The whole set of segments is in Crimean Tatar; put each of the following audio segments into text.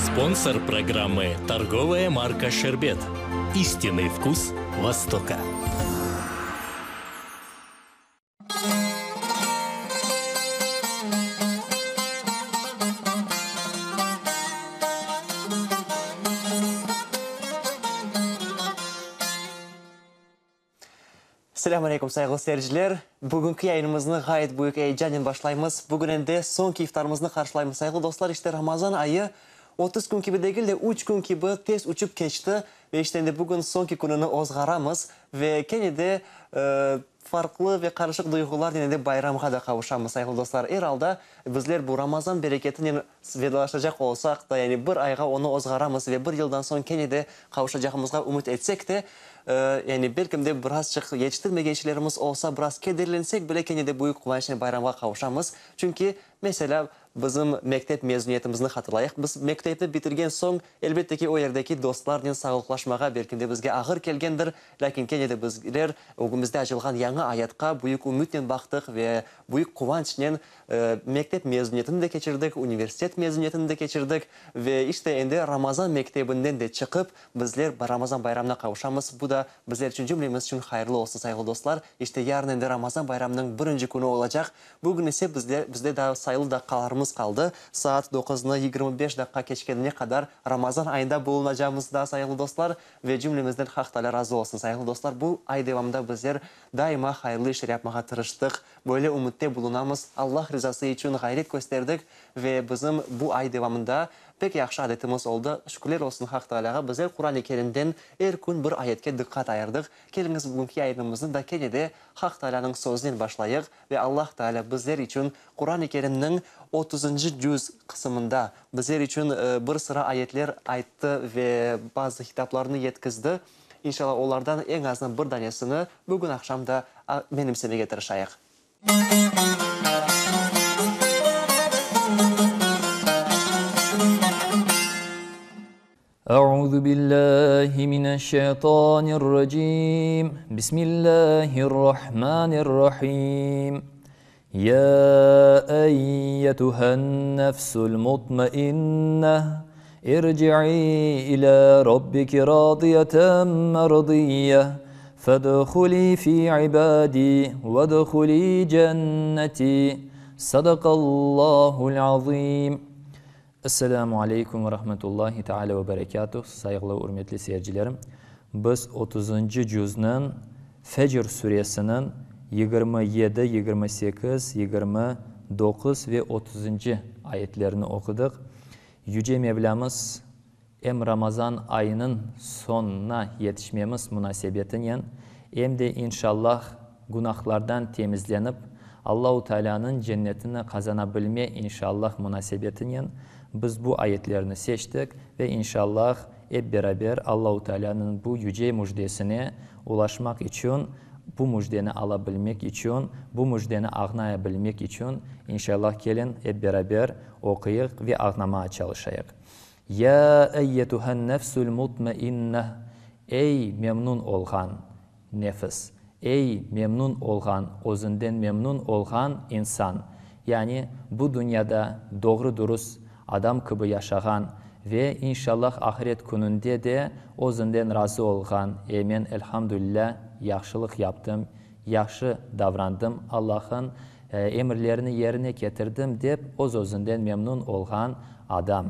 Sponsor программы торговая марка Шербет. Истинный вкус Востока. Selâm aleyküm, sayğılı seyirciler! Bugünki yayınımıznı ğayet büyük eyecanen başlaymız. Bugün endi soñki iftarımıznı qarşılaymız. Sayğılı dostlar, işte Ramazan ayı 30 kün kibi degil de, üç kün kibi tez uçıp keçti. Ve işte endi bugün soñki kününi ozğaramız ve kene de farqlı ve qarışıq duyğularnen endi bayramğa da qavuşamız, sayğılı dostlar. Er alda, bizler bu Ramazan bereketinen vedalaşacaq olsaq da, yani bir ayğa onı ozğaramız ve bir yıldan soñ kene de qavuşacağımızğa ümüt etsek de, yani belkim de birazçıq yetiştirmegen şeylerimiz olsa, biraz kederlensek bile kene de büyük quvançnen bayramğa qavuşamız. Çünki, meselâ, Bizim mektep mezuniyetimizni hatırlayıq. Biz mektepni bitirgen soñ, elbette ki, o yerdeki dostlarnen sağlıqlaşmağa belki de bizge ağır kelgendir, lâkin kene de bizler ögümizde açılğan yañı ayatqa büyük ümütnen baqtıq ve büyük quvançnen mektep mezuniyetini de keçirdik, universitet mezuniyetini de keçirdik ve işte endi Ramazan mektebinden de çıqıp, bizler Ramazan bayramına qavuşamız. Bu da bizler içün, cümlemiz içün hayırlı olsun, sayğılı dostlar. İşte yarın endi Ramazan bayramınıñ birinci künü olacaq. Bugün ise bizde bizde daa sayılı daqqalarımız qaldı. Saat doquznı 25 daqqa keçkenine qadar Ramazan ayında bulunacamız daa, sayğılı dostlar, ve cümlemizden Haq Taalâ razı olsun. Sayğılı dostlar, bu ay devamında bizler daima hayırlı işler yapmağa tırıştıq, böyle ümütte bulunamız, Allah rizası içün ğayret kösterdik ve bizim bu ay devamında Pek yahşı adetimiz oldı. Şükürler olsun Haq Taalâğa, bizler Quran-ı Kerimden er kün bir ayetke diqqat ayırdıq. Keliñiz, bugünki yayınımıznı da kene de Haq Taalânıñ sözünen başlayıq ve Allah Taalâ bizler içün Quran-ı Kerimniñ otuzıncı cüz qısımında bizler içün bir sıra ayetler ayttı ve bazı hitaplarnı yetkizdi. İnşallah, olardan eñ azından bir danesini bugün aqşam da menimsemege tırışayıq. Euzu billahi mineşşeytanirracim. Bismillahirrahmanirrahim. Ya eyyetuhen nefsul mutmainneh, irci'i ila rabbiki radiyeten merdiyyeh, fedhuli fi ibadi vedhuli cenneti. Sadakallahul azim. Esselamu aleykum ve rahmetullahi teala ve berekatuh, sayğılı ürmetli seyircilerim. Biz otuzıncı cüzniñ Fecr suresiniñ 27, 28, 29 ve otuzıncı ayetlerini oqudıq. Yüce Mevlâmız em Ramazan ayınıñ soñuna yetişmemiz munasebetinen, em de inşallah günahlardan temizlenip, Allahu Tealânıñ cennetini qazana bilme inşallah munasebetinen biz bu ayetlerni seçtik ve inşallah ep beraber Allahu Tealânıñ bu yüce müjdesine ulaşmaq içün, bu müjdeni ala bilmek içün, bu müjdeni ağnaya bilmek içün inşallah keliñ ep beraber oquyıq ve ağnamağa çalışayıq. Ya eyyetuhen nefsül mutmainneh, Ey memnun olğan nefis, ey memnun olğan, özünden memnun olğan insan, yani bu dünyada doğru-dürüst adam kibi yaşağan ve inşallah ahiret kününde de özünden razı olğan, e men elhamdülillah yahşılıq yaptım, yahşı davrandım, Allah'ın emirlerini yerine ketirdim dep öz-özünden memnun olğan adam.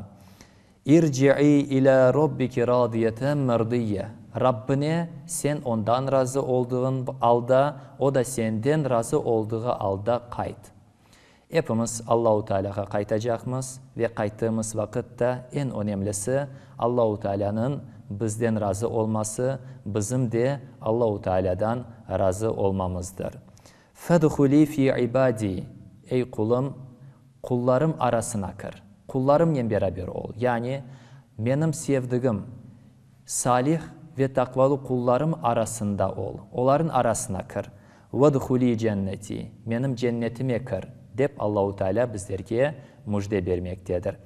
İrci'i ilâ Rabbiki radiyeten merdiyye, Rabbine sen ondan razı oldığın alda, o da senden razı oldığı alda qayt. Epimiz Allahu Tealâğa qaytacaqmız ve qayttığımız vaqıt da eñ önemlisi Allahu Tealânıñ bizden razı olması, bizim de Allahu Tealâdan razı olmamızdır. Fedhuli fi ibadi, Ey qulum, qullarım arasına kir, qullarımnen beraber ol, yani menim sevdigim, salih ve taqvalı qullarım arasında ol, olarıñ arasına kir. Vedhuli cenneti, menim cennetime kir, dep Allahu Teala bizlerge müjde bermektedir.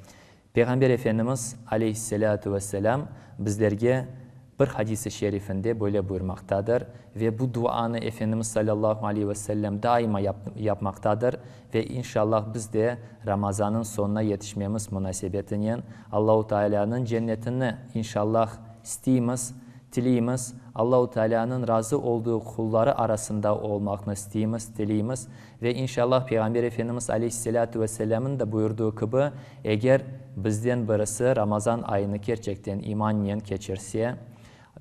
Peyğamber Efendimiz, aleyhisselâtu vesselâm, bizlerge. Bir hadis-i şerifinde böyle buyurmaqtadır, Ve bu duanı Efendimiz salâllahu aleyhi ve sellem daima yapmaqtadır ve inşallah biz de Ramazannıñ soñuna yetişmemiz munasebetinen Allahu Tealânıñ cennetini inşallah isteymiz, tileymiz, Allahu Tealânıñ razı olduğı qulları arasında olmaqnı isteymiz, tileymiz ve inşallah Peyğamber Efendimiz aleyhisselâtu vesselâmnıñ da buyurdığı kibi, eger bizden birisi Ramazan ayını kerçekten imannen keçirse,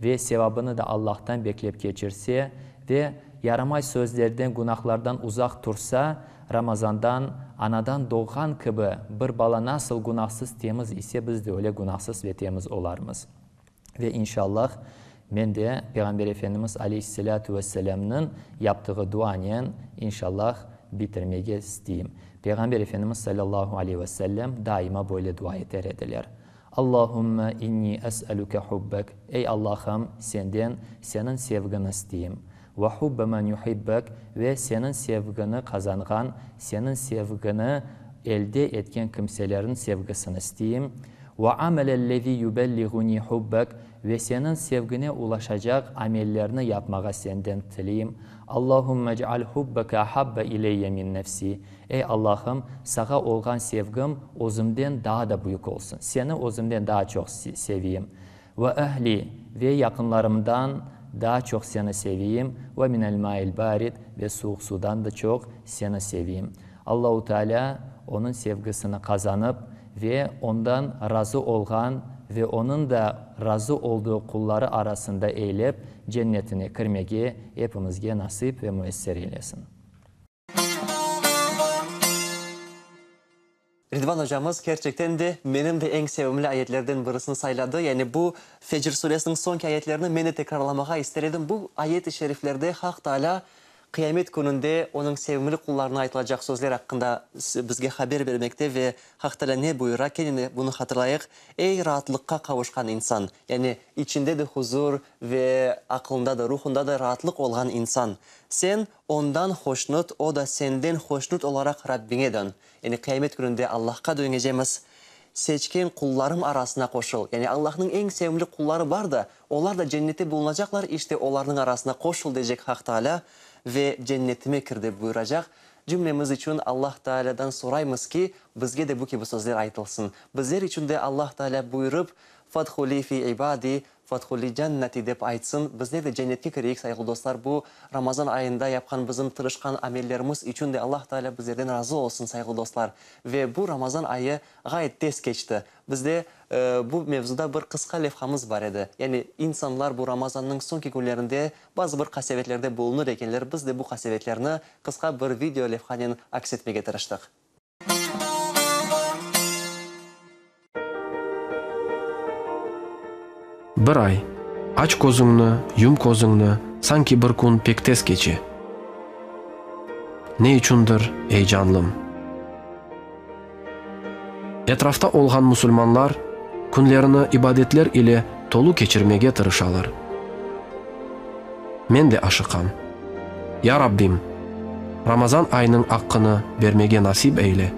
Ve sevabını da Allahtan beklep keçirse ve yaramay sözlerden, günahlardan uzaq tursa, Ramazandan anadan doğğan kibi bir bala nasıl günahsız, temiz ise, biz de öyle günahsız ve temiz olarmız. Ve inşallah, men de Peyğamber Efendimiz aleyhisselâtu vesselâmnıñ yaptığı duanen, inşallah, bitirmege isteyim. Peyğamber Efendimiz salâllahu aleyhi ve sellem daima böyle dua eter ediler. Allahümme inni es'elüke hubbek, Ey Allahım, Senden Seniñ sevgiñi isteyim, ve hubbe men yuhibbek, ve Seniñ sevgiñi qazanğan, Seniñ sevgiñi elde etken kimselerniñ sevgisini isteyim, ve amelellezî yubelliğunî hubbek, ve Seniñ sevgiñe ulaşacaq amellerni yapmağa Senden tileyim, Allahümme ec'al hubbeke ahabbe ileyye min nefsî, Ey, Allahım, Sağa olğan sevgim özümden daa da büyük olsun, Seni özümden daa çoq seviyim. Ve ehli, ve yaqınlarımdan daa çoq Seni seviyim, ve minel mail barid, ve suvuq sudan da çoq Seni seviyim. Allahu Teala Onıñ sevgisini qazanıp ve Ondan razı olğan ve Onıñ da razı olduğı qulları arasında eylep, Cennetine kirmege epimizge nasip ve müesser eylesin. Ridvan ocamız kerçekten de menim de eñ sevimli ayetlerden birisini sayladı. Yani bu Fecr suresiniñ soñki ayetlerini men de tekrarlamağa ister edim. Bu ayet-i şeriflerde Haq Taalâ qıyamet kününde Onıñ sevimli qullarına aytılacaq sözler aqqında bizge haber bermekte ve Haq Taalâ ne buyura, kene de bunı hatırlayıq, Ey raatlıqqa qavuşqan insan, yani içinde de huzur ve aqlında da, ruhunda da raatlıq olğan insan, sen Ondan hoşnut, O da senden hoşnut olaraq Rabbiñe dön. Yani qıyamet kününde Allahqa dönecemiz. Seçken qullarım arasına qoşul. Yani Allahnıñ eñ sevimli qulları bar da, olar da cennette bulunacaqlar, işte olarnıñ arasına qoşul deycek Haq Taalâ ve cennetime kir dep buyuracaq. Cümlemiz içün Allah Taalâdan soraymız ki, bizge de bu kibi sözler aytılsın. Bizler içün de Allah Taalâ buyurıp, Fadhuli fi ibadi, Fadhuli cannati dep aytsın, bizler de cennetke kireyik, sayğılı dostlar, bu Ramazan ayında yapqan bizim tırışqan amellerimiz içün de Allah Taalâ bizlerden razı olsun, sayğılı dostlar. Ve bu Ramazan ayı ğayet tez keçti. Bizde bu mevzuda bir qısqa levhamız bar edi. Yani insanlar bu Ramazannıñ soñki künlerinde bazı bir qasevetlerde bulunır ekenler, biz de bu qasevetlerni qısqa bir video levhanen aks etmege tırıştıq. Bir ay. Aç közüñni, yum közüñni, sanki bir kün pek tez keçe. Ne içündir eyecanlım. Etrafta olğan musulmanlar künlerini ibadetler ile tolu keçirmege tırışalar. Men de aşıqam. Ya Rabbim, Ramazan ayınıñ aqqını bermege nasip eyle.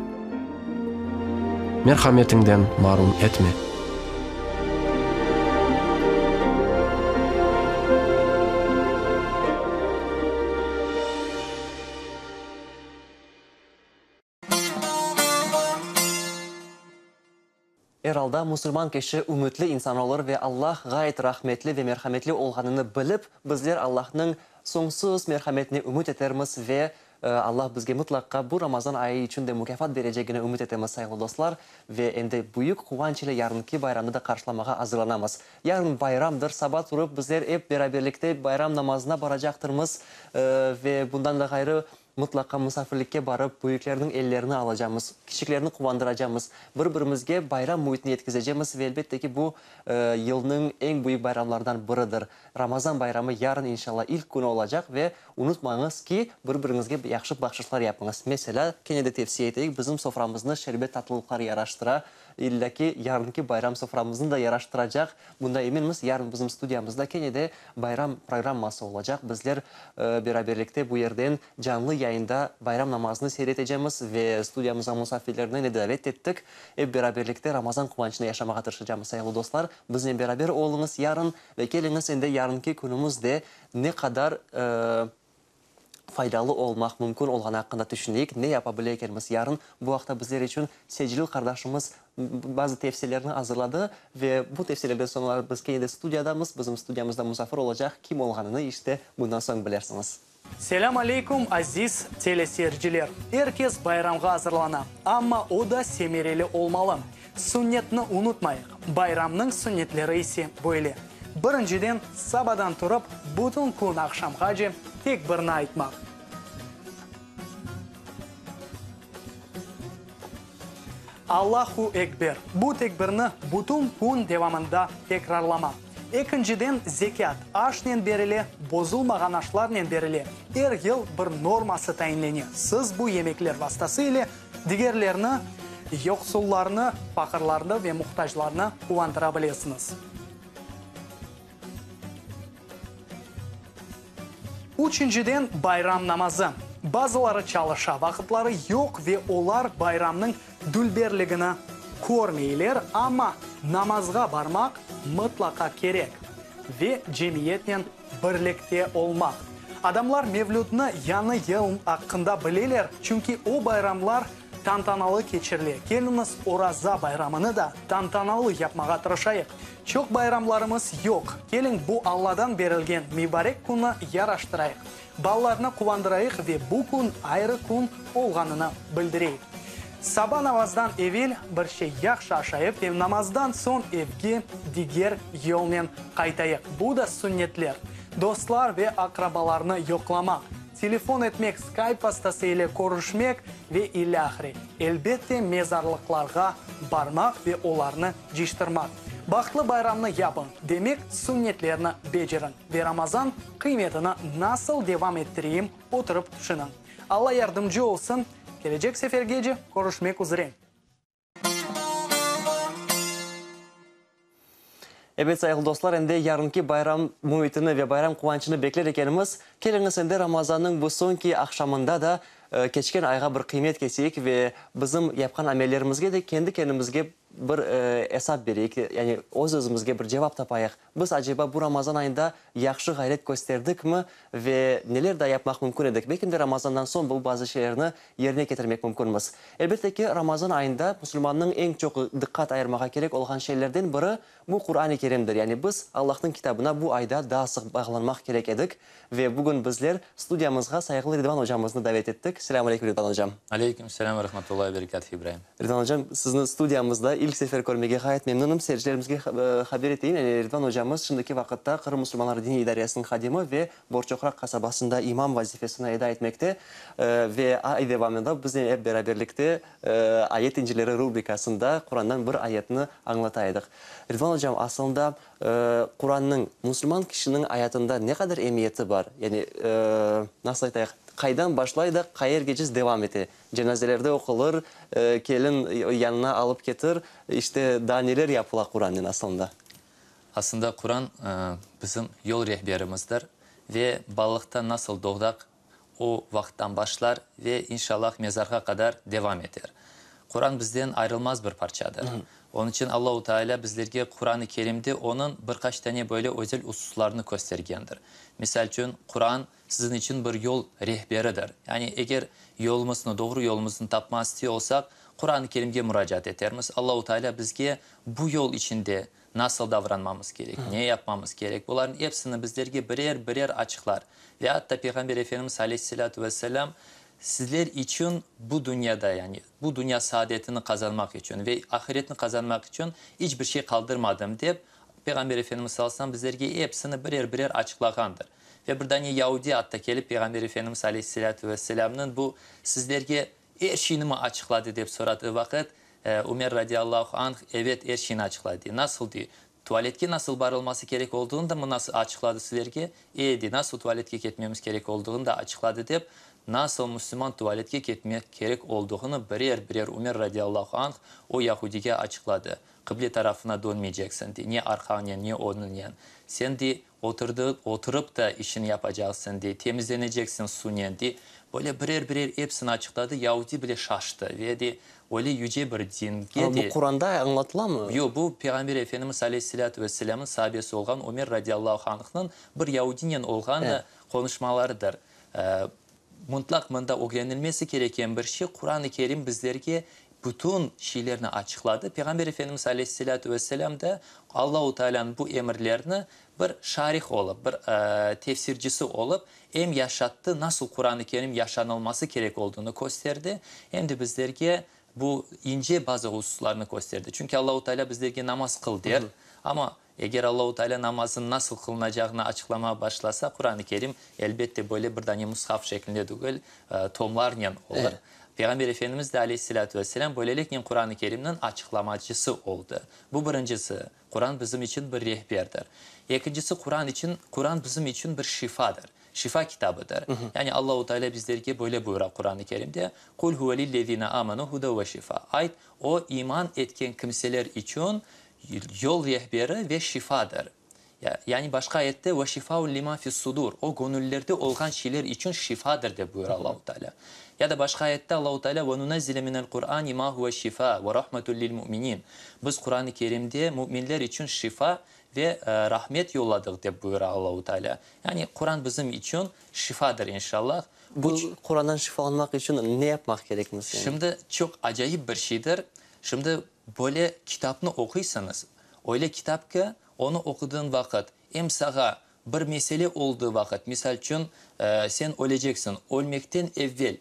Merhametiñden marum etme. Er alda, musulman kişi ümütli insan olur ve Allah ğayet rahmetli ve merhametli olğanını bilip, bizler Allahnıñ soñsuz merhametine ümüt etermiz ve Allah bizge mıtlaqqa bu Ramazan ayı içün de mukâfat berecegine ümüt etemiz, sayğılı dostlar. Ve endi büyük quvanç ile yarınki bayramnı da qarşılamağa azırlanamız. Yarın bayramdır, saba turıp bizler ep beraberlikte bayram namazına baracaqtırmız ve bundan da ğayrı, Mıtlaqa musafirlikke barıp, büyüklerniñ ellerini alacamız, kiçiklerni quvandıracamız, bir-birimizge bayram müitini yetkizecemiz ve elbette ki, bu, yılnıñ eñ büyük bayramlarından biridir. Ramazan bayramı yarın, inşallah, ilk künü olacaq ve unutmañız ki, bir-biriñizge yahşı bahşışlar yapıñız. Meselâ, kene de tevsiye eteyik, bizim soframıznı şerbet tatlılıqlar yaraştıra, illâ ki, yarınki bayram soframıznı da yaraştıracaq, bunda eminmiz. Yarın bizim studiyamızda kene de bayram programması olacaq. Bizler beraberlikte bu yerden canlı yayın. yayında bayram namazını seyir etecemiz ve studiyamızğa musafirlerni de davet ettik. Ep beraberlikte Ramazan quvançını yaşamağa tırışacamız, sayğılı dostlar. Biznen beraber oluñız yarın ve keliñiz endi yarınki künümiz de ne qadar faydalı olmaq mümkün olğanı aqqında tüşüneyik, ne yapa bile ekenmiz yarın. Bu aqta bizler içün Seclil qardaşımız bazı tevsiyelerni azırladı ve bu tevsiyelerden soñra biz kene de studiyadamız, bizim studiyamızda musafir olacaq kim olğanını işte bundan soñ bilersiñiz. Selâm aleyküm, aziz teleseyirciler! Er kes bayramğa azırlana, amma o da semereli olmalı. Sünnetni unutmayıq. Bayramnıñ sünnetleri ise böyle. Birinciden, sabadan turıp, bütün kün aqşamğace tekbirni aytmaq. Allahu Ekber! Bu tekbirni bütün kün devamında tekrarlamaq. Ekinciden, zekât aşnen berile, bozulmağan aşlarnen berile. Er yıl bir norması tayinlene. Siz bu yemekler vastası ile digerlerni, yoqsullarnı, faqırlarnı ve muhtaclarnı quvandıra bilesiñiz. Üçünciden, bayram namazı. Bazıları çalışa, vaqıtları yoq ve olar bayramnıñ dülberligini körmeyler, amma namazğa barmaq mıtlaqa kerek ve cemiyetnen birlikte olmaq. Adamlar Mevlüdni, Yañı yıl aqqında bileler, çünki o bayramlar tantanalı keçirile. Keliñiz, Oraza bayramını da tantanalı yapmağa tırışayıq. Çoq bayramlarımız yoq. Keliñ, bu Alladan berilgen mübarek künni yaraştırayıq. Balalarnı quvandırayıq ve bu kün ayrı kün olğanını bildireyik. Saba namazdan evel bir şey yahşı aşayıq ve namazdan soñ evge diger yolnen qaytayıq. Bu da sünnetler. Dostlar ve aqrabalarnı yoqlamaq, telefon etmek, Skype vastası ile körüşmek ve ilâhre. Elbette, mezarlıqlarğa barmaq ve olarnı cıyıştırmaq. Bahtlı bayramnı yapıñ, demek, sünnetlerni beceriñ ve Ramazan qıymetini nasıl devam ettireyim oturıp tüşüniñ. Alla yardımcı olsun, kelecek sefergece körüşmek üzre. Ebet, sayğılı dostlar, endi yarınki bayram müitini ve bayram quvançını bekler ekenimiz, keliñiz endi Ramazannıñ bu soñki aqşamında da keçken ayğa bir qıymet keseyik ve bizim yapqan amellerimizge de kendi kendimizge bir esap bereyik, yani öz-özümizge bir cevap tapayıq. Biz, aceba, bu Ramazan ayında yahşı ğayret kösterdikmi ve neler daa yapmaq mümkün edik? Belki de Ramazandan soñ bu bazı şeylerni yerine ketirmek mümkünmiz. Elbette ki, Ramazan ayında musulmannıñ eñ çoq diqqat ayırmağa kerek olğan şeylerden biri, bu Quran-ı Kerimdir. Yani biz Allahnıñ kitabına bu ayda daa sıq bağlanmaq kerek edik. Ve bugün bizler studiyamızğa sayğılı Ridvan ocamıznı davet ettik. Selâm aleyküm, Ridvan ocam. Aleyküm selâm ve rahmetullahi ve berekâtuh, İbraim. Ridvan ocam, sizni studiyamızda ilk sefer körmege ğayet memnünim. Seyircilerimizge haber eteyim, yani Ridvan ocamız şimdiki vaqıtta Qırım musulmanları diniy idaresiniñ hadimi ve Borçoqraq qasabasında imam vazifesini eda etmekte. Ve ay devamında biznen ep beraberlikte Ayet incileri rubrikasında Qurandan bir ayetni añlata edik. Ridvan ocam, aslında Qurannıñ musulman kişiniñ ayatında ne qadar emiyeti bar? Yani, nasıl aytayıq, qaydan başlay da qayergece devam ete? Cenazelerde oqulır, kelin yanına alıp ketir, işte, daa neler yapıla Qurannen aslında? Aslında Quran bizim yol rehberimizdir ve balalıqta nasıl doğdaq, o vaqıttan başlar ve inşallah mezarğa qadar devam eter. Quran bizden ayrılmaz bir parçadır. Onıñ içün Allahu Teala bizlerge Quran-ı Kerimde onıñ bir qaç tane böyle özel ususlarını köstergendir. Misal içün, Quran siziñ içün bir yol rehberidir. Yani eger yolumıznı, doğru yolumıznı tapmaq istiy olsaq, Quran-ı Kerimge muracaat etermiz. Allahu Teala bizge bu yol içinde nasıl davranmamız kerek, ne yapmamız kerek, bularnıñ epsini bizlerge birer-birer açıqlar. Ve atta Peyğamber Efendimiz aleyhisselâtu vesselâm sizler içün bu dünyada, yani bu dünya saadetini qazanmaq içün ve ahiretni qazanmaq içün iç bir şey qaldırmadım dep, Peyğamber Efendimiz sallallahu aleyhi ve sellem bizlerge epsini birer-birer açıqlağandır. Ve bir dane yaudiy atta kelip Peyğamber Efendimiz aleyhisselâtu vesselâmnıñ bu sizlerge er şeynimi açıqladı dep soradığı vaqıt, Ümer radiyallahu anh, Evet, er şeyni açıqladı, dey. Nasıl, dey, tualetke nasıl barılması kerek olduğını da mı nasıl açıqladı sizlerge? E, dey, nasıl tualetke ketmemiz kerek olduğını da açıqladı, dep, nasıl müslüman tualetke ketmek kerek olduğını birer-birer Ümer radiyallahu anh o yahudige açıqladı. Qıble tarafına dönmeyceksiñ, dey, ne arqañnen, ne ögüñnen. Sen, dey. Oturdı, oturıp da işini yapacaqsıñ, dey, temizleneceksiñ sunen, dey. Böyle birer-birer epsini açıqladı, yaudiy bile şaştı ve, dey, öyle yüce bir dinge, Amma bu dey. Quranda añlatılamı? Yoq, bu Peyğamber Efendimiz aleyhisselâtu vesselâmnıñ saabesi olğan Ömer radiyallahu anhnıñ bir yaudiynen olğan qonuşmalarıdır. Mutlaq mında ögrenilmesi kereken bir şey, Quran-ı Kerim bizlerge bütün şeylerni açıqladı. Peyğamber Efendimiz aleyhisselâtu vesselâm da Allahu Tealânıñ bu emirlerini bir şarih olıp, bir tefsircisi olıp, em yaşattı, nasıl Quran-ı Kerim yaşanılması kerek olduğını kösterdi, em de bizlerge bu ince bazı hususlarnı kösterdi. Çünki Allahu Tealâ bizlerge namaz qıl der, amma Eger Allahu Teala namazın nasıl qılınacağını açıqlamağa başlasa, Quran-ı Kerim, elbette, böyle bir dane mushaf şeklinde tügül, tomlarnen olur. Peyğamber Efendimiz de, aleyhisselâtu vesselâm, böyleliknen Quran-ı Kerimniñ açıqlamacısı oldı. Bu birincisi, Quran bizim içün bir rehberdir. Ekincisi, Quran içün, Quran bizim içün bir şifadır, şifa kitabıdır. Yani Allahu Teala bizlerge böyle buyura Quran-ı Kerimde, Kul huve lillezine amenu huda ve şifa. Ayt, O, iman etken kimseler içün Yol rehberi ve şifadır. Yani başqa ayette, Ve şifaun lima fis-sudur, O, göñüllerde olğan şeyler içün şifadır, dep buyura Allahu Teala. Ya da başqa ayette Allahu Teala, Ve nunezzile minel-Qur'ani ma huve şifa ve rahmetun lil-mu'minin, Biz Quran-ı Kerimde müminler içün şifa ve rahmet yolladıq, dep buyura Allahu Teala. Yani Quran bizim içün şifadır, inşallah. Bu Qurandan şifalanmaq içün ne yapmaq kerekmiz, yani? Şimdi çoq acayip bir şeydir. Şimdi Böyle kitapnı oquysıñız, öyle kitap ki, onı oqudığın vaqıt, em sağa bir mesele oldığı vaqıt, misal içün, sen öleceksiñ, ölmekten evvel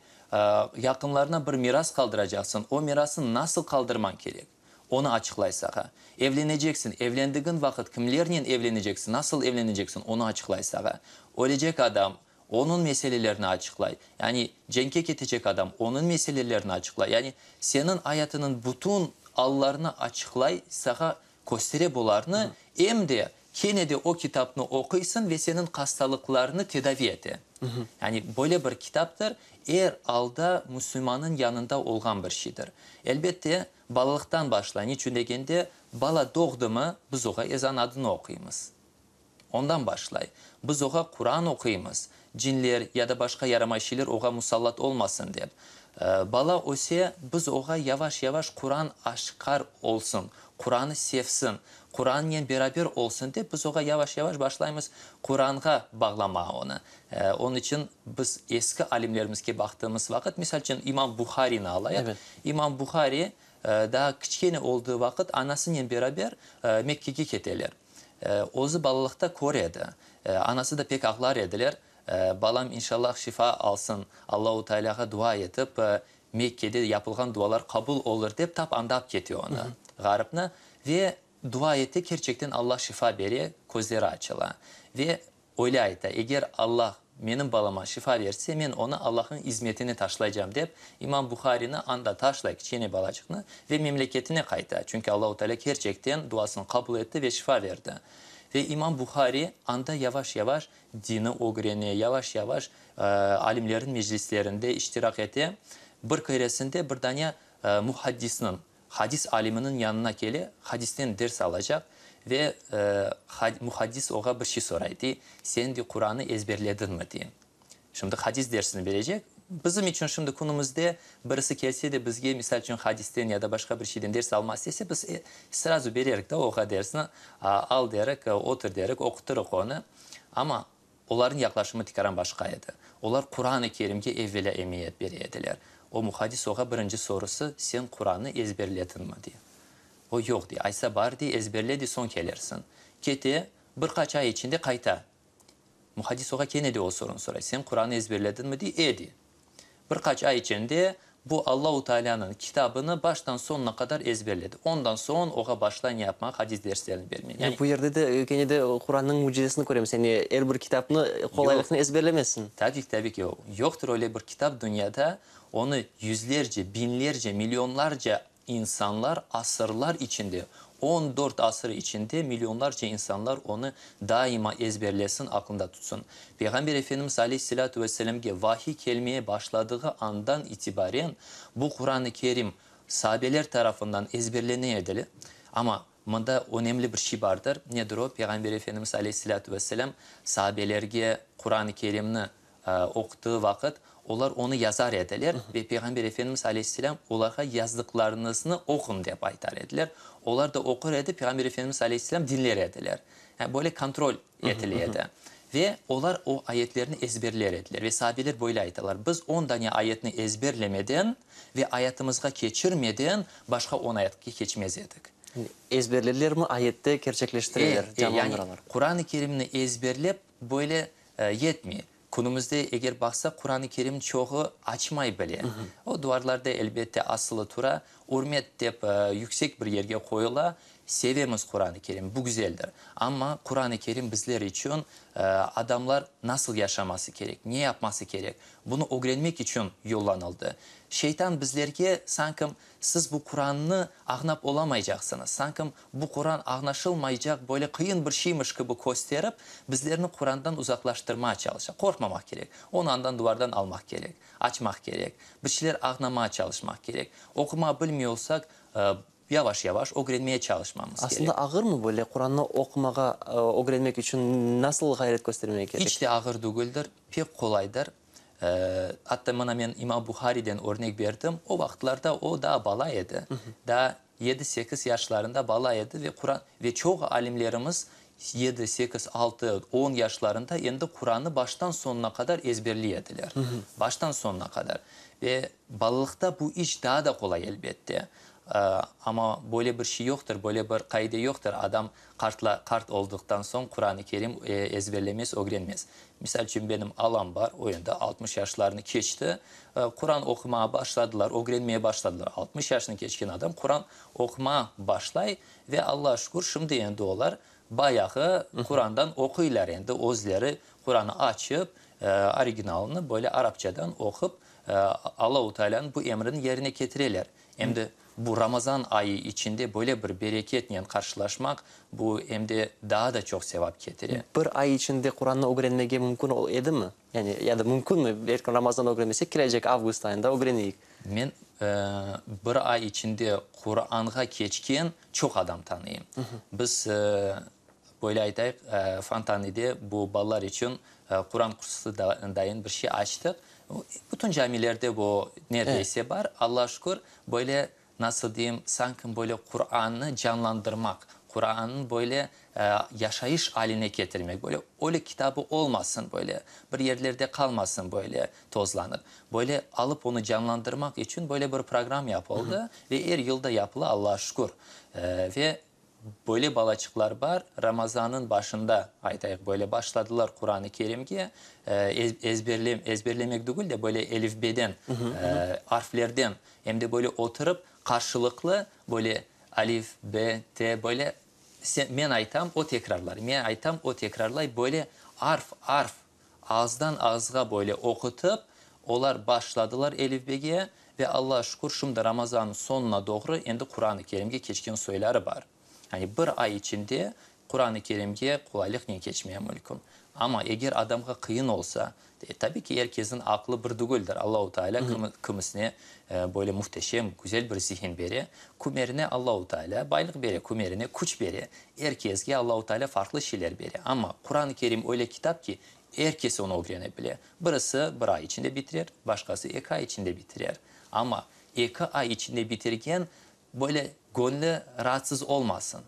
yaqınlarına bir miras qaldıracaqsıñ, o mirasnı nasıl qaldırmañ kerek, onı açıqlay sağa. Evleneceksiñ, evlendigiñ vaqıt kimlernen evleneceksiñ, nasıl evleneceksiñ, onı açıqlay sağa. Ölecek adam, Onıñ meselelerini açıqlay. Yani cenkke ketecek adam, onıñ meselelerini açıqlay. Yani seniñ ayatınıñ bütün allarını açıqlay, sağa köstere bularnı, em de kene de o kitapnı oquysıñ ve seniñ hastalıqlarını tedavi ete. Yani böyle bir kitaptır, er alda musulmannıñ yanında olğan bir şeydir. Elbette, balalıqtan başlay. Niçün degende, bala doğdımı, biz oğa ezan adını oquymız. Ondan başlay. Biz oğa Quran oquymız, cinler ya da başqa yaramay şeyler oğa musallat olmasın dep. Bala öse, biz oğa yavaş-yavaş Quran aşkar olsun, Quranı sevsin, Qurannen beraber olsun dep, biz oğa yavaş-yavaş başlaymız Quranğa bağlamağa onı. Onıñ içün biz eski alimlerimizge baqtığımız vaqıt, misal içün, İmam Buharini alayıq. İmam Buhari daa kiçkene olduğı vaqıt anasınen beraber Mekkege keteler. Özü balalıqta kör edi. Anası da pek ağlar ediler. Balam inşallah şifa alsın, Allahu Tealâğa dua etip, Mekkede yapılğan dualar qabul olur dep tap anda kete onı, ğaripni. Ve dua ete, kerçekten Alla şifa bere, közleri açıla. Ve Öyle ayta, Eger Allah menim balama şifa verse, men onı Allahnıñ izmetine taşlaycam, dep, İmam Buharini anda taşlay, kiçkene balaçıqnı, ve memleketine qayta, çünki Allahu Teala kerçekten duasını qabul etti ve şifa berdi. Ve İmam Buhari anda yavaş-yavaş dini ögrene, yavaş-yavaş alimlerniñ meclislerinde iştirak ete. Bir keresinde bir dane muhaddisniñ, Hadis aliminiñ yanına kele, hadisten ders alacaq ve muhaddis oğa bir şey soray, dey, Sen, dey, Quranı ezberlediñmi, dey. Şimdi hadis dersini berecek. Bizim içün şimdi künümizde birisi kelse de bizge, misal içün, hadisten ya da başqa bir şeyden ders almaq istese, biz srazu bererik da oğa dersni, al derik, otur derik, oqutırıq onı. Amma Olarnıñ yaqlaşımı tikaran başqa edi. Olar Quran-ı Kerimge evvelâ emiyet bere ediler. O muhaddis oğa birinci sorusı, Sen Qurannı ezberlediñmi? dey. O, Yoq, dey. Aysa bar, dey, ezberle de, soñ kelersiñ. Kete, bir qaç ay içinde qayta. Muhaddis oğa kene de o sorunı soray, Sen Qurannı ezberlediñmi? dey. E, dey. Bir qaç ay içinde bu Allahu Tealânıñ kitabını baştan soñuna qadar ezberledi. Ondan soñ oğa başlay ne yapmağa, hadis derslerini bermege. Yani. Bu yerde de kene de Qurannıñ mücizesini köremiz, yani er bir kitapnı qolaylıqnen ezberlemezsiñ. Tabiy ki, tabiy ki. Yoqtır öyle bir kitap dünyada, onı yüzlerce, biñlerce, millionlarca İnsanlar asırlar içinde, on dört asır içinde millionlarca insanlar onı daima ezberlesin, aqlında tutsın. Peyğamber Efendimiz aleyhisselâtu vesselâmge vahiy kelmeye başladığı andan itibaren bu Quran-ı Kerim saabeler tarafından ezberlene edile. Amma. Mında önemli bir şey bardır. Nedir o? Peyğamber Efendimiz aleyhisselâtu vesselâm sahabelerge Quran-ı Kerimni oqutığı vaqıt, olar onı yazar ediler ve Peyğamber Efendimiz aleyhisselâm olarğa yazdıqlarıñıznı oquñ dep aytar ediler. Olar da oqur edi, Peyğamber Efendimiz aleyhisselâm diñler ediler. Yani böyle kontrol etile edi. Ve olar o ayetlerni ezberler ediler. Ve sahabeler böyle aytalar, Biz on dane ayetni ezberlemeden ve ayatımızğa keçirmeden başqa on ayetke keçmez edik. Ezberledilermi, ayette kerçekleştireler, canlandıralar. Yani Quran-ı Kerimni ezberlep böyle yetmey. Künümizde eger baqsaq, Quran-ı Kerim çoğu açmay bile. O duvarlarda elbette asılı tura, ürmet dep yüksek bir yerge qoyula. Sevemiz Quran-ı Kerim, bu güzeldir. Amma Quran-ı Kerim bizler içün adamlar nasıl yaşaması kerek, ne yapması kerek, bunı ögrenmek içün yollanıldı. Şeytan bizlerge sanki Siz bu Qurannı añlap olamaycaqsıñız. Sanki bu Quran añlaşılmaycaq böyle qıyın bir şeymiş kibi kösterip, bizlerni Qurandan uzaqlaştırmağa çalışa. Qorqmamaq kerek. Onı andan duvardan almaq kerek, açmaq kerek, bir şeyler añlamağa çalışmaq kerek. Oqumağa bilmey olsaq, yavaş-yavaş ögrenmeye çalışmamız kerek. Aslında ağırmı böyle Qurannı oqumağa ögrenmek içün nasıl ğayret köstermege kerek? İç de ağır degildir, pek qolaydır. Atta mına men İmam Buhariden örnek berdim, o vaqıtlarda o daa bala edi, daa yedi-sekiz yaşlarında bala edi ve Quran, ve çoq alimlerimiz yedi, sekiz, altı, on yaşlarında endi Qurannı baştan soñuna qadar ezberley ediler, baştan soñuna qadar. Ve balalıqta bu iş daa da qolay elbette. Amma böyle bir şey yoqtır, böyle bir qaide yoqtır, adam qartla, qart olduqtan soñ Quran-ı Kerim ezberlemez, ögrenmez. Misal içün, benim alam bar, o endi 60 yaşlarını keçti, Quran oqumağa başladılar, ögrenmeye başladılar. 60 yaşını keçken adam Quran oqumağa başlay ve Allağa şükür, şimdi endi olar bayağı Qurandan oquylar endi, özleri Quranı açıp, originalını böyle arapçadan oqup, Allahu Tealânıñ bu emrini yerine ketireler. Em de bu Ramazan ayı içinde böyle bir bereketnen qarşılaşmaq, bu em de daa da çoq sevap ketire. Bir ay içinde Qurannı ögrenmege mümkün edimi? Yani, ya da mümkünmi, belki Ramazanda ögrenmesek, kelecek avgust ayında ögreneyik? Men bir ay içinde Quranğa keçken çoq adam tanıyım. Biz, böyle aytayıq, Fontanide bu balalar içün Quran kursu dayın bir şey açtıq. Bütün camilerde bu neredeyse bar. Allağa şükür, böyle, nasıl deyim, sanki böyle Qurannı canlandırmaq, Qurannı böyle yaşayış aline ketirmek, böyle ölü kitabı olmasın böyle, bir yerlerde qalmasın böyle tozlanıp, böyle alıp onı canlandırmaq içün böyle bir program yapıldı ve er yıl da yapıla, Allağa şükür. Ve Böyle balaçıqlar bar, Ramazannıñ başında, aytayıq, böyle başladılar Quran-ı Kerimge, ezberlemek degil de, böyle elifbeden, arflerden, em de böyle oturıp, qarşılıqlı, böyle alif, be, te, böyle, men aytam, o tekrarlar, men aytam, o tekrarlay, böyle arf, arf, Ağızdan ağızğa böyle oqutıp, olar başladılar elifbege ve Allağa şükür, şimdi Ramazannıñ soñuna doğru endi Quran-ı Kerimge keçken soyları bar. Yani bir ay içinde Quran-ı Kerimge qolaylıqnen keçmeye mülkün. Amma eger adamğa qıyın olsa, tabiy ki, er kesniñ aqlı bir dügüldir, Allahu Teala kimisine böyle mühteşem, güzel bir zihin bere, kümerine Allahu Teala baylıq bere, kümerine küç bere. Er kesge Allahu Teala farqlı şeyler bere. Amma Quran-ı Kerim öyle kitap ki, er kes onı ögrene bile. Birisi bir ay içinde bitirer, başqası eki ay içinde bitirer. Amma eki ay içinde bitirgen böyle göñlü raatsız olmasın.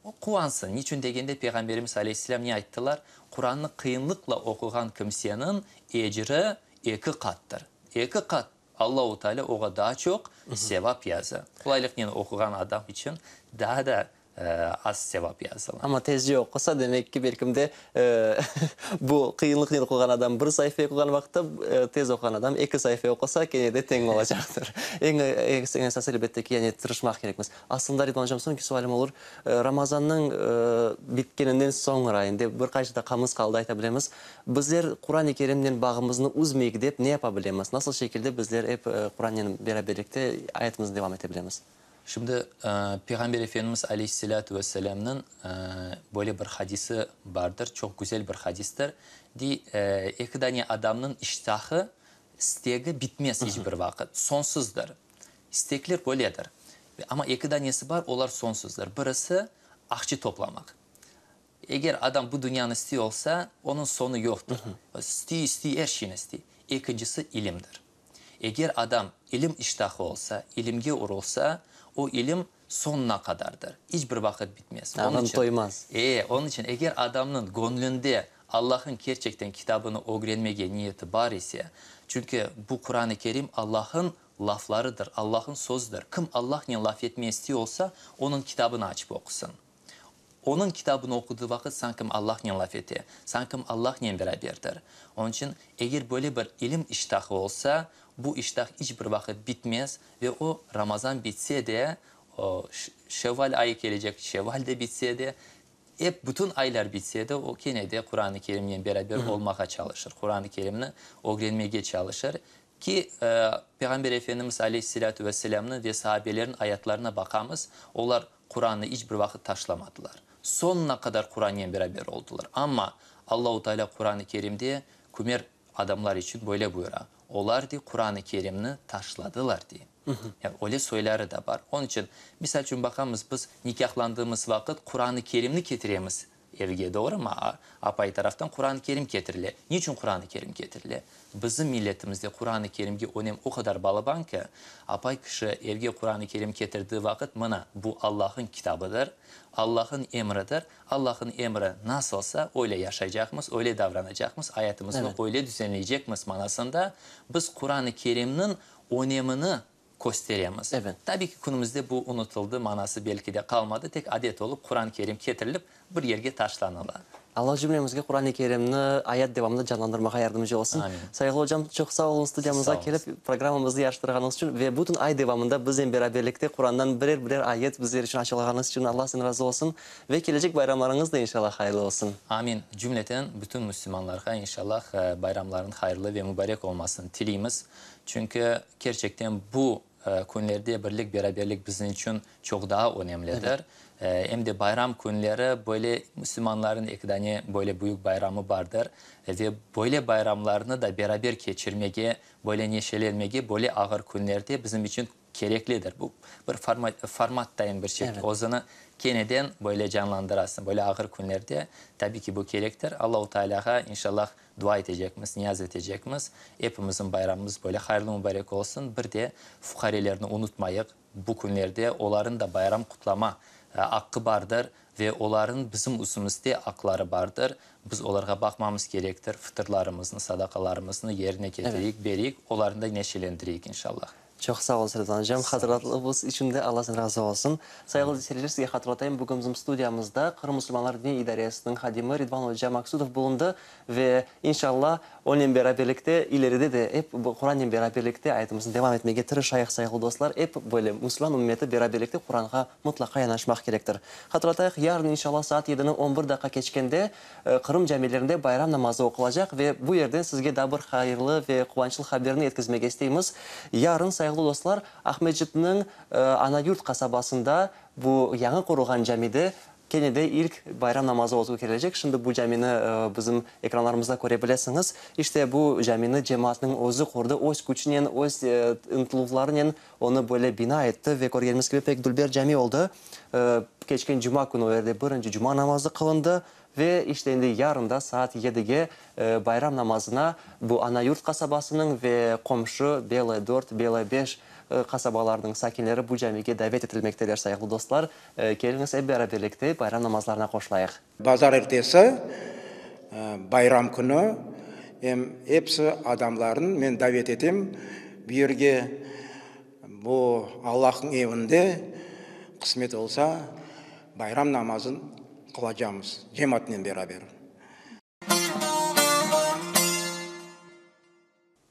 O, quvansın. Niçün degende, Peyğamberimiz aleyhisselâm ne ayttılar? Qurannı qıyınlıqla oquğan kimseniñ ecri eki qattır. Eki qat! Allahu Teala oğa daa çoq sevap yaza. Qolaylıqnen oquğan adam içün daa da az sevap yazıla. Amma tezce oqusa, demek ki, belkim de, bu qıyınlıqnen oquğan adam bir sayfa oquğan vaqıtta, tez oquğan adam eki sayfa oqusa, kene de teñ olacaqtır. Eñ esası, elbette ki, yani tırışmaq kerekmiz. Aslında, Ridvan ocam, soñki sualim olur. Ramazannıñ bitkeninden soñra, endi bir qaç daqqamız qaldı, ayta bilemiz, bizler Quran-ı Kerimnen bağımıznı üzmeyik dep ne yapa bilemiz? Nasıl şekilde bizler ep Qurannen beraberlikte ayatımıznı devam ete bilemiz? Şimdi, Peyğamber Efendimiz aleyhisselâtu vesselâmnıñ böyle bir hadisi bardır, çoq güzel bir hadistir. Dey, eki dane adamnıñ iştahı, istegi bitmez iç bir vaqıt, soñsuzdır. İstekler böyledir. Amma eki danesi bar, olar soñsuzdır. Birisi. Aqçı toplamaq. Eger adam bu dünyanı istiy olsa, onıñ soñu yoqtır. İstiy, istiy, er şeyni istiy. Ekincisi, ilimdir. Eger adam ilim iştahı olsa, ilimge urulsa, o ilim soñuna qadardır, iç bir vaqıt bitmez. Onıñ içün, toymaz. E, onıñ içün eger adamnıñ göñlünde Allah'ın kerçekten kitabını ögrenmege niyeti bar ise, çünki bu Quran-ı Kerim Allah'ın laflarıdır, Allah'ın sözüdir. Kim Allahnen laf etmeye istiy olsa, Onıñ kitabını açıp oqusın. Onıñ kitabını oqudığı vaqıt sankim Allahnen laf ete, sankim Allahnen beraberdir. Onıñ içün eger böyle bir ilim iştahı olsa, bu iştah iç bir vaqıt bitmez ve o Ramazan bitse de, o Şevval ayı kelecek, Şevval de bitse de, ep bütün aylar bitse de, o kene de Quran-ı Kerimnen beraber olmağa çalışır, Quran-ı Kerimni ögrenmege çalışır. Ki, Peyğamber Efendimiz aleyhisselâtu vesselâmnıñ ve sahabelerniñ ayatlarına baqamız, olar Qurannı iç bir vaqıt taşlamadılar. Soñuna qadar Qurannen beraber oldılar. Amma Allahu Teala Quran-ı Kerimde kümer adamlar içün böyle buyura, Olar, dey, Quran-ı Kerimni taşladılar, dey. Yani öyle soyları da bar. Onıñ içün, misal içün baqamız, biz nikâhlandığımız vaqıt Quran-ı Kerimni ketiremiz Evge, doğrumı? Apay taraftan Quran-ı Kerim ketirile. Niçün Quran-ı Kerim ketirile? Bizim milletimizde Quran-ı Kerimge önem o qadar balaban ki, apay kişi evge Quran-ı Kerim ketirdiği vaqıt, mına, bu Allah'ın kitabıdır, Allah'ın emridir, Allah'ın emri nasılsa, öyle yaşaycaqmız, öyle davranacaqmız, ayatımıznı öyle düzenleycekmiz manasında biz Quran-ı Kerimniñ önemini kösteremiz. Tabiy ki, künümizde bu unutıldı, manası belki de qalmadı, tek adet olıp Quran-ı Kerim ketirilip bir yerge taşlanıla. Allah cümlemizge Quran-ı Kerimni ayat devamında canlandırmağa yardımcı olsun. Amin. Sayğılı ocam, çoq sağ oluñ studiyamızğa kelip, programmamıznı yarıştırğanıñız içün ve bütün ay devamında biznen beraberlikte Qurandan birer-birer ayet bizler içün açılğanıñız içün Allah sizden razı olsun ve kelecek bayramlarıñız da inşallah hayırlı olsun. Amin. Cümleten bütün müslümanlarğa inşallah bayramlarıñ hayırlı ve mübarek olmasını tileymiz. Çünki kerçekten bu künlerde birlik-beraberlik bizim içün çoq daa önemlidir. Em de bayram künleri böyle müslümanların eki dane böyle büyük bayramı bardır ve böyle bayramlarnı da beraber keçirmege, böyle neşelenmege böyle ağır künlerde bizim içün kereklidir. Bu bir format dayın bir şey. Özüni keneden böyle canlandırasıñ. Böyle ağır künlerde tabiy ki bu kerektir. Allahu Tealâğa inşallah Dua etecekmiz, niyaz etecekmiz. Epimizniñ bayramımız böyle hayırlı mübarek olsun. Bir de fuqarelerni unutmayıq. Bu künlerde olarıñ da bayram qutlama aqqı bardır ve olarıñ bizim üstümizde aqları bardır. Biz olarğa baqmamız kerektir. Fıtırlarımıznı, sadaqalarımıznı yerine ketireyik, bereyik, olarnı da neşelendireyik, inşallah. Çoq sağ ol, Serdan ocam, hatırlatıñız içün de Alla senden razı olsun. Sayğılı seyirciler, sizge hatırlatayım, bugün bizim studiyamızda Qırım musulmanları diniy idaresiniñ hadimi Ridvan oca Maksudov bulundı ve, inşalla, onen beraberlikte ileride de ep Qurannen beraberlikte ayatımıznı devam etmege tırışayıq, sayğılı dostlar, ep böyle musulman ümmeti beraberlikte Quranğa mıtlaqa yanaşmaq kerektir. Hatırlatayıq, yarın, inşalla, saat yedini on bir daqqa keçkende Qırım camilerinde bayram namazı oqulacaq ve bu yerden sizge daa bir hayırlı ve quvançlı haberni yetkizmege isteymiz. Yarın, sayğılı dostlar, Aqmescitniñ Ana-Yurt qasabasında bu yañı qurulğan camide kene de ilk bayram namazı ötkerilecek. Şimdi bu camini bizim ekranlarımızda köre bilesiñiz. İşte, bu camini cemaatnıñ özü qurdı, öz küçünen, öz ıntıluvlarınen onı böyle bina etti ve körgenimiz kibi pek dülber cami oldı. Keçken cuma künü o yerde birinci cuma namazı qılındı ve işte endi yarın da saat yedige bayram namazına bu Ana-Yurt qasabasınıñ ve qomşu Belaya dört, Belaya beş qasabalarınıñ sakinleri bu camige davet etilmekteler, sayğılı dostlar. Keliñiz, ep beraberlikte bayram namazlarına qoşulayıq. Bazar ertesi, bayram künü, em episi adamlarnı men davet etem bu yerge. Bu Allahnıñ evinde, qısmet olsa, bayram namazın qılacamız cemaatnen beraber.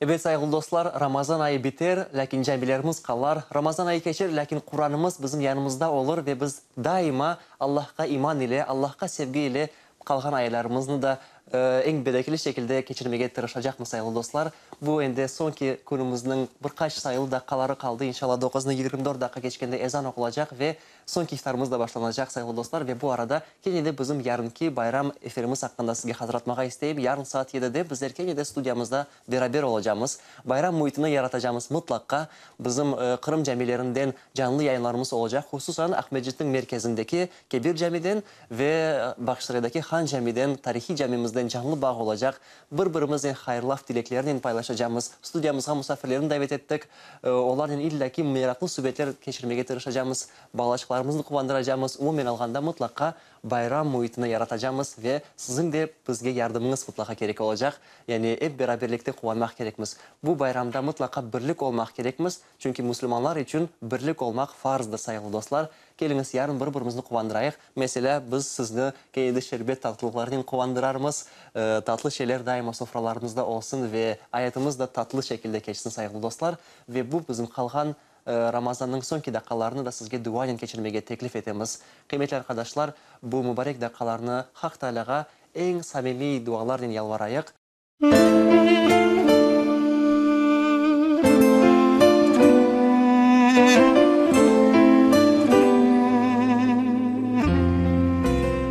Ebet, sayğılı dostlar, Ramazan ayı biter, lâkin camilerimiz qalar, Ramazan ayı keçer, lâkin Quranımız bizim yanımızda olur ve biz daima Allahqa iman ile, Allahqa sevgi ile qalğan aylarımıznı da. Eñ berekeli şekilde keçirmege tırışacaqmız, sayğılı dostlar. Bu endi soñki künümizniñ bir qaç sayılı daqqaları qaldı. İnşallah, doquznı 24 daqqa keçkende ezan oqulacaq ve soñki iftarımız da başlanacaq, sayğılı dostlar. Ve bu arada kene de bizim yarınki bayram efirimiz aqqında sizge hatırlatmağa isteyim. Yarın saat yedide bizler kene de studiyamızda beraber olacamız. Bayram müitini yaratacamız mıtlaqqa. Bizim Qırım camilerinden canlı yayınlarımız olacaq, hususan Aqmescitniñ merkezindeki Kebir camiden ve Bağçasaraydaki Han camiden, tarihiy camimizden canlı bağ olacaq. Bir-birimiznen hayırlav tileklerinen paylaşacamız. Studiyamızğa musafirlerni davet ettik. Olarnen illâ ki meraqlı subetler keçirmege tırışacamız, balaçıqlarımıznı quvandıracamız, umumen alğanda mıtlaqqa bayram müitini yaratacamız ve siziñ de bizge yardımıñız mıtlaqa kerek olacaq. Yani ep beraberlikte quvanmaq kerekmiz. Bu bayramda mıtlaqa birlik olmaq kerekmiz, çünki musulmanlar içün birlik olmaq farzdır, sayğılı dostlar. Keliñiz, yarın bir-birimizni quvandırayıq. Meselâ, biz sizni kene de şerbet tatlılıqlarınen quvandırarmız. Tatlı şeyler daima sofralarımızda olsun ve ayatımız da tatlı şekilde keçsin, sayğılı dostlar. Ve bu bizim qalğan Ramazannıñ soñki daqqalarını da sizge duanen keçirmege teklif etemiz. Qıymetli arqadaşlar, bu mubarek daqqalarnı Haq Taalâğa eñ samimiy dualarnen yalvarayıq.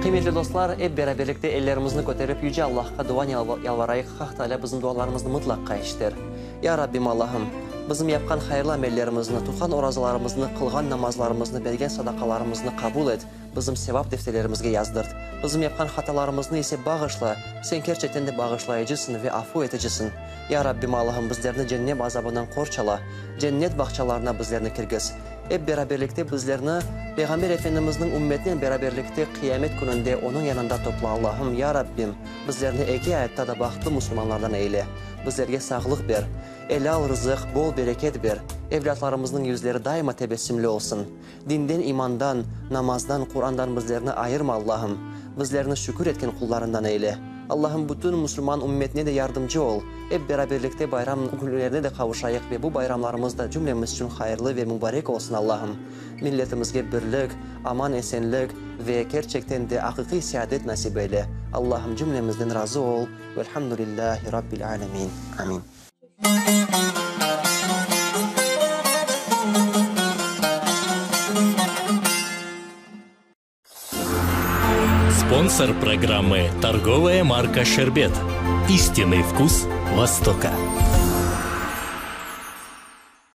Qıymetli dostlar, ep beraberlikte ellerimizni köterip Yüce Allahqa duanen yalvarayıq, Haq Taalâ bizim dualarımıznı mıtlaqqa eşiter. Ya Rabbim Allahım! Bizim yapqan hayırlı amellerimizni, tutqan orazalarımıznı, qılğan namazlarımıznı, bergen sadaqalarımıznı qabul et, Bizim sevap defterlerimizge yazdırt. Bizim yapqan hatalarımıznı ise bağışla, Sen kerçekten de bağışlayıcısıñ ve afu etecisiñ. Ya Rabbim Allahım, bizlerni cennem azabından qorçala, cennet bağçalarına bizlerni kirgiz. Ep beraberlikte bizlerni Peyğamber Efendimizniñ ümmetinen beraberlikte qıyamet kününde Onıñ yanında topla Allahım, ya Rabbim, bizlerni eki ayatta da bahtlı musulmanlardan eyle. Bizlerge sağlıq ber. Elâl rızıq, bol bereket ber. Evlâtlarımıznıñ yüzleri daima tebessümli olsun. Dinden, imandan, namazdan, Qurandan bizlerni ayırma, Allahım. Bizlerni şükür etken qullarından eyle. Allahım, bütün musulman ümmetine de yardımcı ol. Ep beraberlikte bayram künlerine de qavuşayıq ve bu bayramlarımız da cümlemiz içün hayırlı ve mubarek olsun, Allahım. Milletimizge birlik, aman-esenlik ve kerçekten de aqiqiy seadet nasip eyle. Allahım, cümlemizden razı ol. Velhamdülillahi Rabbil alemin. Amin. Спонсор программы «Торговая марка «Шербет». Истинный вкус Востока.